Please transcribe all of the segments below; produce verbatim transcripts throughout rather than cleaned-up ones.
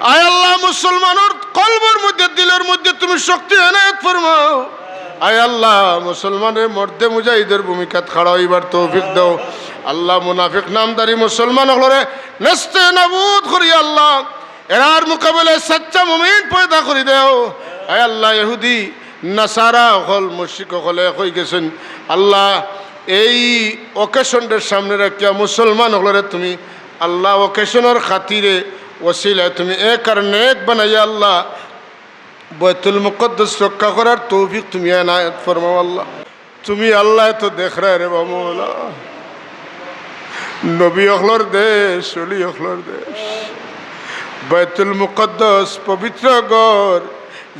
আয় আল্লাহ, মুসলমানর কলবর মধ্যে, দিলর মধ্যে তুমি শক্তি এনায়েত ফরমাও। আয় আল্লাহ, মুসলমানরে মর্দে মুজাহিদর ভূমিকাত খাড়া অইবার তৌফিক দেও। আল্লাহ, মুনাফিক নামধারী মুসলমান অকলরে নেস্তে নাবুদ করি আল্লাহ, এরার মোকাবেলায় সাচ্চা মুমিন পয়দা করি দেও। আয় আল্লাহ, ইহুদি নাসারা অকল, মুশরিক অকল এক অইগেছইন। আল্লাহ, এই অকেশনরে সামনে রাখিয়া মুসলমান অকলরে তুমি আল্লাহ, অকেশনর খাতিরে, ওসিলায় তুমি এক আর নেক বানাইয়া আল্লাহ, বাইতুল মুকাদ্দাস রক্ষা করার তৌফিক তুমি এনায়েত ফরমাও আল্লাহ। তুমি আল্লাহ তো দেখরায় রে বা মৌলা, নবী অকলর দেশ, অলি অকলর দেশ, বাইতুল মুকাদ্দাস পবিত্র ঘর,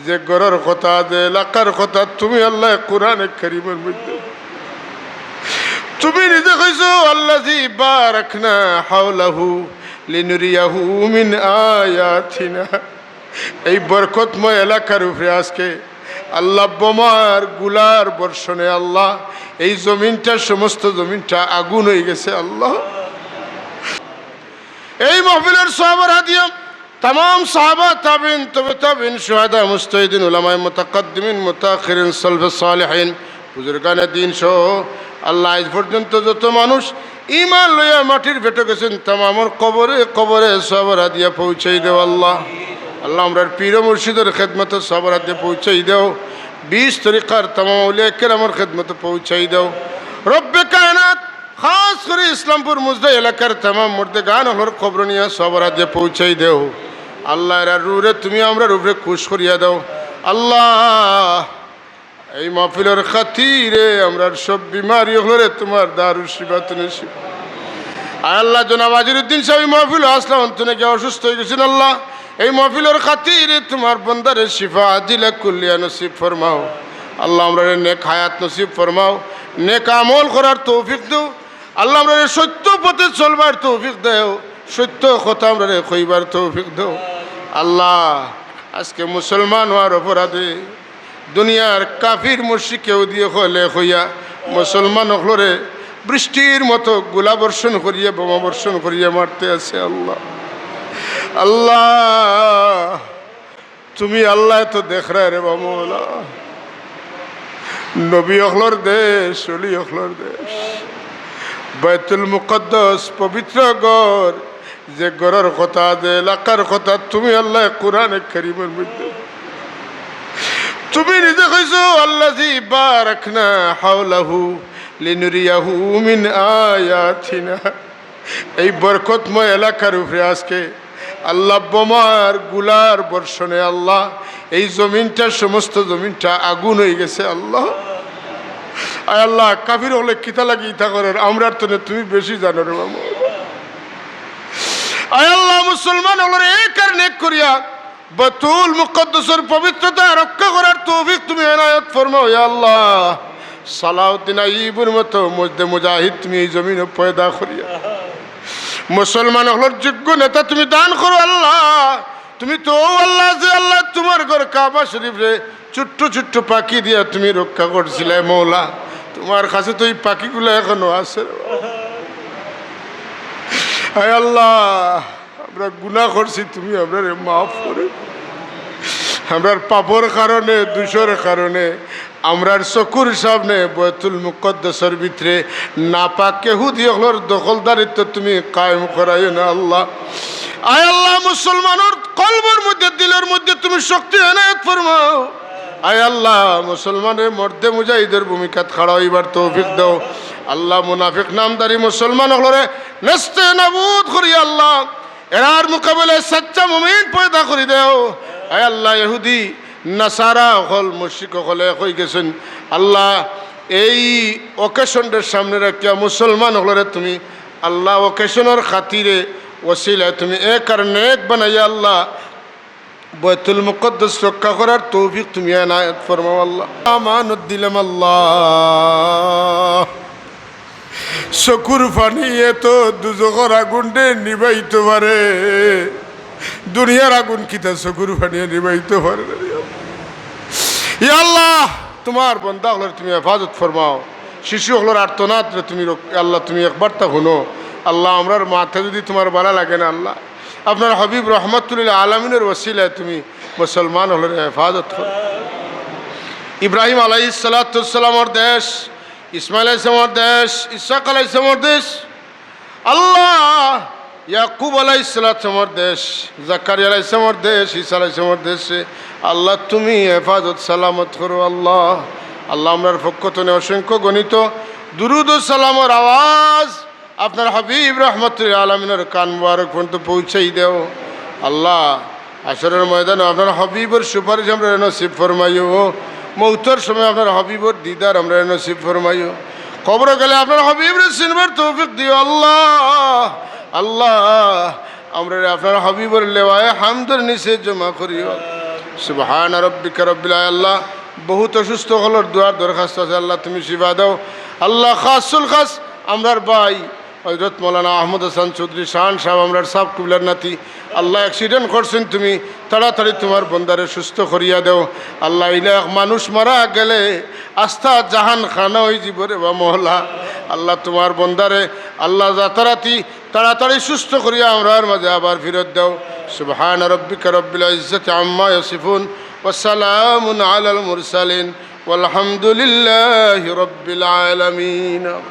যে ঘরর কথা, যে এলাকার কথা তুমি আল্লাহ কোরআনে কারীমর মধ্যে তুমি নিজে কইছো, "আল্লাযী বারাকনা হাওলাহু লিনুরিয়াহু মিন আয়াতিনা।" এই বরকতময় এলাকার উপরে আজকে আল্লাহ বোমার গুলার বর্ষণে আল্লাহ এই জমিনটা, সমস্ত জমিনটা আগুন অইগেছে আল্লাহ। এই মাহফিলর সওয়াবর হাদিয়া তামাম সাহাবা, তাবিন, তবে তাবিন, শুহাদা, মুজতাহিদিন, উলামায়ে মুতাকাদ্দিমিন, মুতাআখিরিন, সালফে সালেহিন, বুজুর্গানে দিন সহ আল্লাহ আইজ পর্যন্ত যত মানুষ ঈমান লইয়া মাটির পেটো গেছইন, তামামর কবরে কবরে সওয়াবর হাদিয়া পৌঁছাই দেও আল্লাহ। আল্লাহ, আমরার পীর ও মুর্শিদর খেদমতো সওয়াবর হাদিয়া পৌঁছাই দেও। বিশ তরিকার তামাম আউলিয়া কেরামর খেদমতো পৌঁছাই দেও। রব্বে কায়নাত, খাস করি ইসলামপুর মুজদা এলাকার তামাম মুর্দেগান অকলর কবরো নিয়া সওয়াবর হাদিয়া পৌঁছাই দেও। আল্লাহ, এরার রুহরে তুমি আমরার উপরে খুশ করিয়া দেও। আল্লাহ, এই মাহফিলর খাতিরে আমরার সব বিমারি অকলরে তুমার দারুশ শিফা তুনে শিফা। আয় আল্লাহ, জনাব আজিরুদ্দিন সাহেব এই মাহফিলো আছলা, অনতনে গিয়া অসুস্থ অইগেছইন আল্লাহ। এই মাহফিলর খাতিরে তুমার বন্দারে শিফা আজিলা কুল্লিয়া নসিব ফরমাও। আল্লাহ, আমরারে নেক হায়াত নসিব ফরমাও, নেক আমল করার তৌফিক দেও। আল্লাহ, আমরারে সত্য পথে চলবার তৌফিক দেও, সত্য কথা আমরারে কইবার তৌফিক দেও। আল্লাহ, আজকে মুসলমান অওয়ার অপরাধে দুনিয়ার কাফির মুশরিক ইহুদি অকলে কইয়া মুসলমান অকলরে বৃষ্টির মতো গোলা বর্ষণ করিয়া, বোমা বর্ষণ করিয়া মারতে আছে আল্লাহ। আল্লাহ, তুমি আল্লাহ তো দেখরায় রে বা মৌলা। নবী অকলর দেশ, অলি অকলর দেশ, বাইতুল মুকাদ্দাস পবিত্র ঘর, যে ঘরর কথা, যে এলাকার কথা তুমি আল্লাহ কোরআনে কারীমর মধ্যে তুমি নিজে কইছো, "আল্লাযী বারাকনা হাওলাহু লিনুরিয়াহু মিন আয়াতিনা।" এই বরকতময় এলাকার উপরে আজকে আল্লাহ বোমার গুলার বর্ষণে আল্লাহ এই জমিনটা, সমস্ত জমিনটা আগুন অইগেছে আল্লাহ। আয় আল্লাহ, কাফির অকলে কিতা লাগি ইতা করের, আমরার তনে তুমি বেশি জানো রে বাবা। আয় আল্লাহ, মুসলমান অকলরে এক আর নেক করিয়া বাইতুল মুকাদ্দাসর পবিত্রতা রক্ষা করার তৌফিক তুমি এনায়েত ফরমাও, ইয়া আল্লাহ। সালাউদ্দিন আইয়ুবীর মতো মুজদে মুজাহিদ তুমি এই জমিনো পয়দা করিয়া মুসলমান অকলর যোগ্য নেতা তুমি দান করো আল্লাহ। তুমি তো ও আল্লাহ, যে আল্লাহ তুমার ঘর কাবা শরীফরে ছোট্ট ছোট্ট পাখি দিয়া তুমি রক্ষা করছিলায় মৌলা। তুমার কাছে তো এই পাখিগুলা এখনো আছে রে বাবা। আয় আল্লাহ, আমরা গুনাহ করছি, তুমি আমরারে মাফ করে। আমরার পাপর কারণে, দোষর কারণে আমরার চকুর সামনে বাইতুল মুকাদ্দাসর ভিতরে নাপাক ইহুদি অকলর দখলদারিত্ব তুমি কায়েম করাইও না আল্লাহ। আয় আল্লাহ, মুসলমানর কলবর মধ্যে, দিলর মধ্যে তুমি শক্তি এনায়েত ফরমাও। আয় আল্লাহ, মুসলমানরে মর্দে মুজাহিদর ভূমিকাত খাড়া অইবার তৌফিক দেও। আল্লাহ, মুনাফিক নামধারী মুসলমান অকলরে নেস্তে নাবুদ করি আল্লাহ, এরার মোকাবেলায় সাচ্চা মুমিন পয়দা করি দেও। আয় আল্লাহ, ইহুদি নাসারা অকল, মুশরিক অকল এক অইগেছইন। আল্লাহ, এই অকেশনরে সামনে রাখিয়া মুসলমান অকলরে তুমি আল্লাহ অকেশনর খাতিরে ওসিলায় তুমি এক আর নেক বানাইয়া আল্লাহ বাইতুল মুকাদ্দাস রক্ষা করার তৌফিক তুমি এনায়েত ফরমাও আল্লাহ। আমানত দিলাম আল্লাহ। চকুর পানিয়ে তো দুজখর আগুনরে নিবাইতো পারে, দুনিয়ার আগুন কিতা চকুর পানিয়ে নিবাইতো পারে না? ইয়া আল্লাহ, তুমার বন্দা অকলরে তুমি হেফাজত ফরমাও। শিশু অকলর আর্তনাদরে তুমি রক-, আল্লাহ, তুমি একবারতা হুনো। আল্লাহ, আমরার মাতে যুদি তুমার ভালা লাগে না আল্লাহ, আপনার হাবিব রহমাতুল্লিল আলামিনর ওসিলায় তুমি মুসলমান অকলরে হেফাজত করো। ইব্রাহিম আলাইহিস সালাতু ওয়াস সালামর দেশ, ইসমাইল আলাইহিস সালামর দেশ, ইসহাক আলাইহিস সালামর দেশ, আল্লাহ, ইয়াকুব আলাইহিস সালাতু ওয়াস সালামর দেশ, জাকারিয়া আলাইহিস সালামর দেশ, ঈসা আলাইহিস সালামর দেশে আল্লাহ তুমি হেফাজত সালামত করো আল্লাহ। আল্লাহ, আমরার পক্ষ তনে অসংখ্য গণিত দুরুদ ও সালামর আওয়াজ আপনার হাবিব রহমাতুল্লিল আলামিনর কান মুবারক পর্যন্ত পৌঁছাই দেও। আল্লাহ, হাশরর ময়দানো আপনার হাবিবর সুপারিশ আমরারে নসিব ফরমাইও। মউতর সময় আপনার হাবিবর দিদার আমরারে নসিব ফরমাইও। কবরো গেলে আপনার হাবিবরে চিনবার তৌফিক দিও আল্লাহ। আল্লাহ, আমরারে আপনার হাবিবর লেওয়ায়ে হামদর নিচে জমা করিও। সুবহান রব্বিকা রব্বিল আ-, আল্লাহ, বহুত অসুস্থ অকলর দোয়ার দরখাস্ত আছে, আল্লাহ তুমি শিফা দাও। আল্লাহ, খাসুল খাস আমরার ভাই হযরত মাওলানা আহমদ হাসান চৌধুরী শাহান সাহেব, আমরার সাব কিবলার নাতি, আল্লাহ, accident করছইন, তুমি তাড়াতাড়ি তোমার বন্দারে সুস্থ করিয়া দেও। আল্লাহ, ইলা এক মানুষ মারা গেলে আস্তা জাহান খানা অইযিবো রে বা মওলা। আল্লাহ, তোমার বন্দারে, আল্লাহ, রাতারাতি তাড়াতাড়ি সুস্থ করিয়া আমরার মাঝে আবার ফিরত দেও। সুবহান রব্বিকা রব্বিল ইজ্জাতি আম্মা ইয়াসিফুন, ওয়া সালামুন আলাল মুরসালিন, ওয়ালহামদুলিল্লাহি রব্বিল আলামিন।